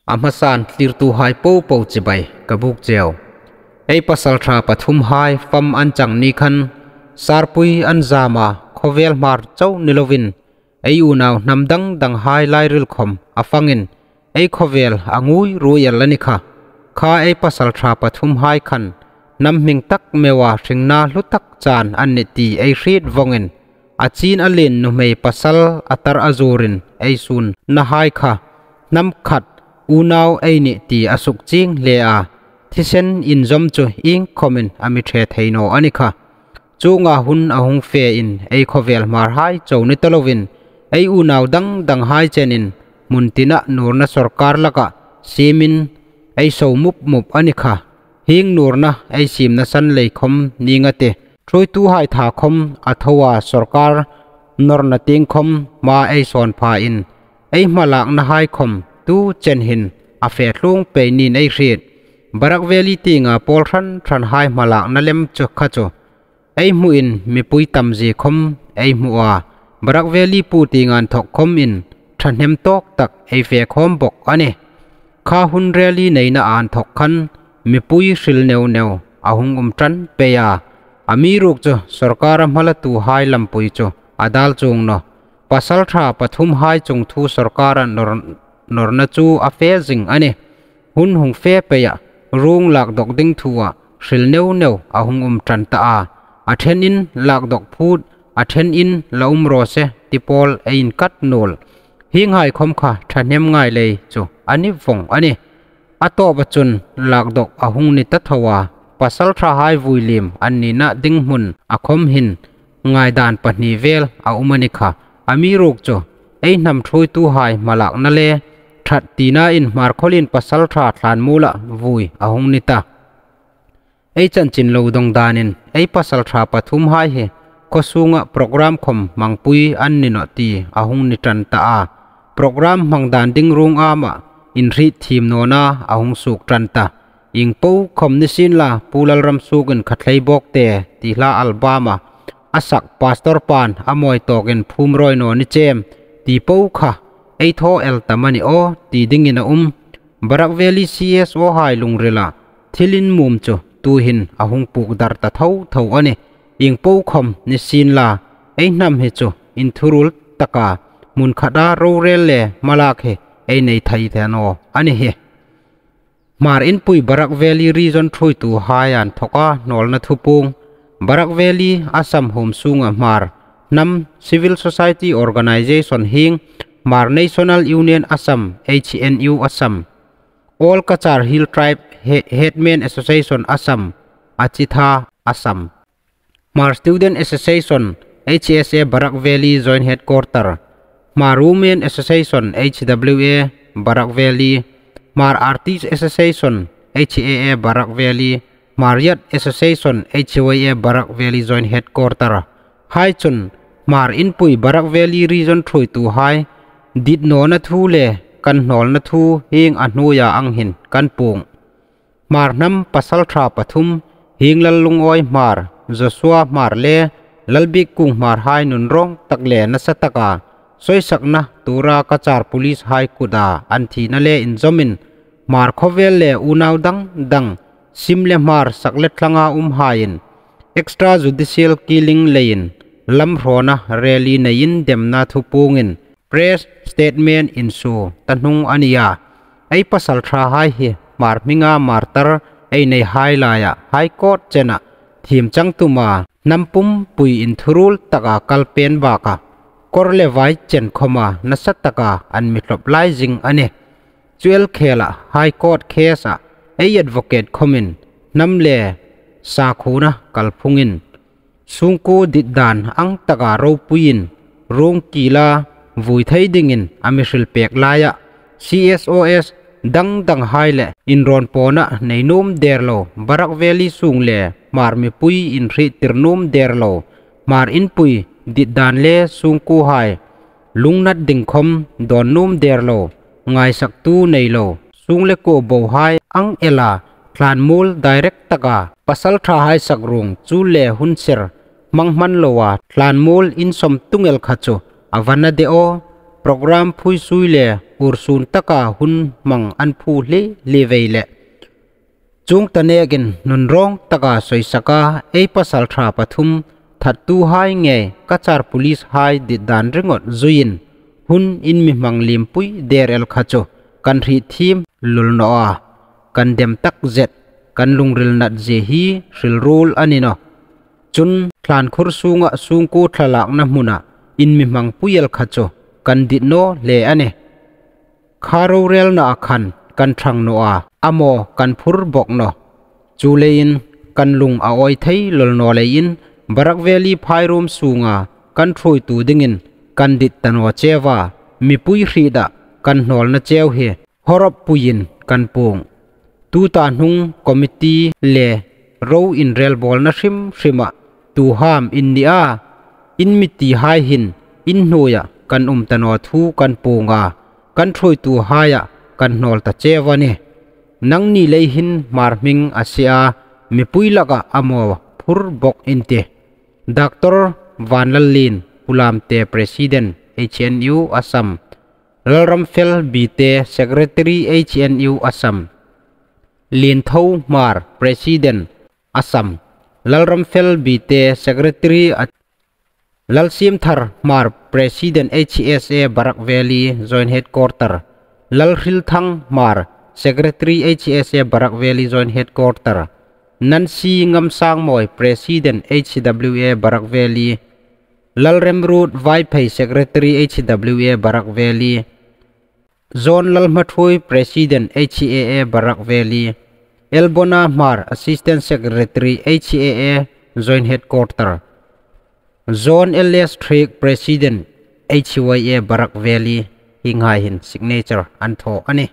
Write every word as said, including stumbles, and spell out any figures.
A hmasan thlirtuhai popo chibai ka buk cheu. Ei pasalṭha pathumhai fam an chang ni khan, sarpui an zam a, khawvel Hmar chau ni lovin, ei unau hnam dang danghai lairil khawm a fangin, ei khawvel a ngui ruoi el a ni kha. Kha ei pasalṭha pathumhai khan, hnam hming tak meua hringna hlu tak chan an nih ti ei hriet vongin, a chin a lien nuhmei pasal a tar a zurin ei sunnahai kha, hnam khat unau ei nih ti a sukchieng hle a, thisen inzawm chu iengkhawmin a mi ṭhe thei naw a ni kha. Chuonga hun a hung fe in ei khawvel Hmarhai chau ni ta lovin, ei unau dang danghai chenin hmun tina nurna sawrkar laka siemin ei so mup mup a ni kha. Hieng nurna ei siemna san lei khawm ning a tih. Ṭhuoituhai tha khawm a tho a, sawrkar nawrna tieng khawm hma ei sawn pha in, ei hmalaknahai khawm tu chen hin a fe tluong pei niin ei hriet. Barak Valley tienga pawl hran hranhai hmalakna lem chu kha chu ei hmuin mipui tam zie khawm ei hmu a. Barak Valley pu tienga inthawk khawmin ṭhahnem tawk tak ei fe khawm bawk a nih. Kha hun rally neina inthawk khan mipui hril neu neu a hung um ṭan pei a. Amiruokchu sawrkara hmalatuhai lampui chu a dal chuong naw. Pasalṭha pathumhai chungthu sawrkara nawr, nawrna chu a fe zing a nih. Hun hung fe pei a, ruong lak dawk ding thua hril neu neu a hung um ṭan ta a. A ṭhenin lak dawk phut, a ṭhenin la um raw se ti pawl ei inkat nuol. Hienghai khawm kha ṭhahnem ngai lei chu a ni vong a nih. A tawpa chun lak dawk a hung ni ta tho a, pasalṭhahai vui liem an nina ding hmun a khawm hin ngaidan pahni vel a um a ni kha. Amiruokchu ei hnam ṭhuoituhai hmalakna le ṭhat tinain Hmarkhawlien pasalṭha thlanmuola vui a hung ni ta. Ei chanchin lo dawng danin ei pasalṭha pathumhai hi khaw sunga program khawm hmangpui an ni naw ti a hung ni ṭan ta a. Program hmang dan ding ruong ama inhrietthiem nawna a hung suok ṭan ta. Ieng po khawm ni sienla, Pu Lalramsuokin Khathlei Bawkte ti hla album-a a sak Pastor pan a mawi tawkin phum rawi naw ni chem ti po kha ei thaw el ta am a ni aw ti dingin a um. Barak Valley C S O-hai lungrila thil inmum chu tuhin a hung puk dar ta tho tho a nih. Ieng po khawm ni sienla, ei hnam hi chu inthuruol taka hmun khata rorel le hmalak hi ei nei thei thei naw a ni hi. Hmar Inpui Barak Valley Region ṭhuoituhai inthawka hnawlna thupuong. Barak Valley Assam huom sunga Hmar hnam civil society organization hieng Hmar National Union Assam, H N U Assam, All Cachar Hill Tribe He-, Headmen Association Assam, Achitha Assam, Hmar Student Association, H S A Barak Valley Joint Headquarter, Hmar Women Association, H W A Barak Valley, Hmar Artist Association, H A A Barak Valley, Hmar Youth Association, H Y A Barak Valley Joint Headquarter hai chun Hmar Inpui Barak Valley Region ṭhuoituhai dit nawna thu le kan hnawlna thu hieng a hnuoia ang hin kan puong. Hmar hnam pasalṭha pathum, Hienglal Lungawi Hmar, Joshua Hmar le Lalbikkung Hmarhai nunrawng tak le nasa taka soisakna tura Cachar police-hai kuta an thina le inzawmin Hmar khawvel le unau dang dang, sim le hmar, sak le thlanga umhaiin extrajudicial killing leiin lamhrawna rally neiin demna thupuongin press statement insuo ta hnung a ni a. Ei pasalṭhahai hi Hmar hminga martar ei neihai laia High Court chena thiem chang tuma hnam pumpui inthuruol taka kal pen baka kawr le vai chen khawma nasa taka an mi hlawp lai zing a nih. Chu el khela High Court case-a ei advocate khawmin hnam le sakhuona kalphungin sungkuo dit dan ang taka ropuiin ruong kila vui thei dingin a mi hril pek laia C S O S dang danghai le inrawnpawna nei nuom der lo, Barak Valley sung le Hmar mipui inhriettir nuom der lo, Hmar Inpui dit dan le sungkuohai lungnat ding khawm dawn nuom der lo, ngaisaktu nei lo, sung le kuo bohai ang ela thlanmuol direct taka pasalṭhahai sakruong chu le hun ser hmang hman loa thlanmuol insawm tung el kha chu a va na de aw. program phuisui le ursun taka hun hmang an phu hle hle vei le. Chuong ta nekin nunrawng taka soisaka ei pasalṭha pathum thattuhai ngei Cachar police hai ditdan ringawt zuiin hun in mi hmang limpui der el kha chu kan hriet thiem lul naw a, kan dem tak zet, kan lungril nat zie hi hril ruol a ni nawh. Chun thlankhur sunga sungkuo thlalakna hmuna in mi hmangpui el kha chu kan dit naw hle a nih. Kha rorelna a khan kan ṭhang naw a, a maw kan phur bawk nawh. Chuleiin kan lung a awi thei lol naw leiin Barak Valley phairuom sunga kan ṭhuoitu dingin kan dit ta naw cheu a, mipui hrieta kan hnawlna cheu hi hawrawppuiin kan puong. Tuta hnung committee le ro inrelbawlna hrim hrima tuham in ni a, in mi tihai hin in hnuoia kan um ta naw thu kan puong a, kan ṭhuoituhaia kan hnawl ta cheu a nih. Nangni lei hin Hmar hming a sie a, mipui laka a maw phur bawk in tih. Doctor Vanlallien Pulamte, President, H N U Assam. Lalramfel Bite, Secretary, H N U Assam. Lientho Hmar, President, Assam. Lalramfel Bite, Secretary, a- Lalsiemthar Hmar, President, H S A, Barak Valley Joint Headquarter. Lalhrilthang Hmar, Secretary, H S A, Barak Valley Joint Headquarter. Nansi Ngamsangmawi, President, H W A, Barak Valley. Lalremrut Vaiphei, Secretary, H W A, Barak Valley. John Lalhmathuoi, President, H A A, Barak Valley. Elbona Hmar, Assistant Secretary, H A A, Joint Headquarter. John L S Thrik, President, H Y A, Barak Valley. Hienghai hin signature an thaw a nih.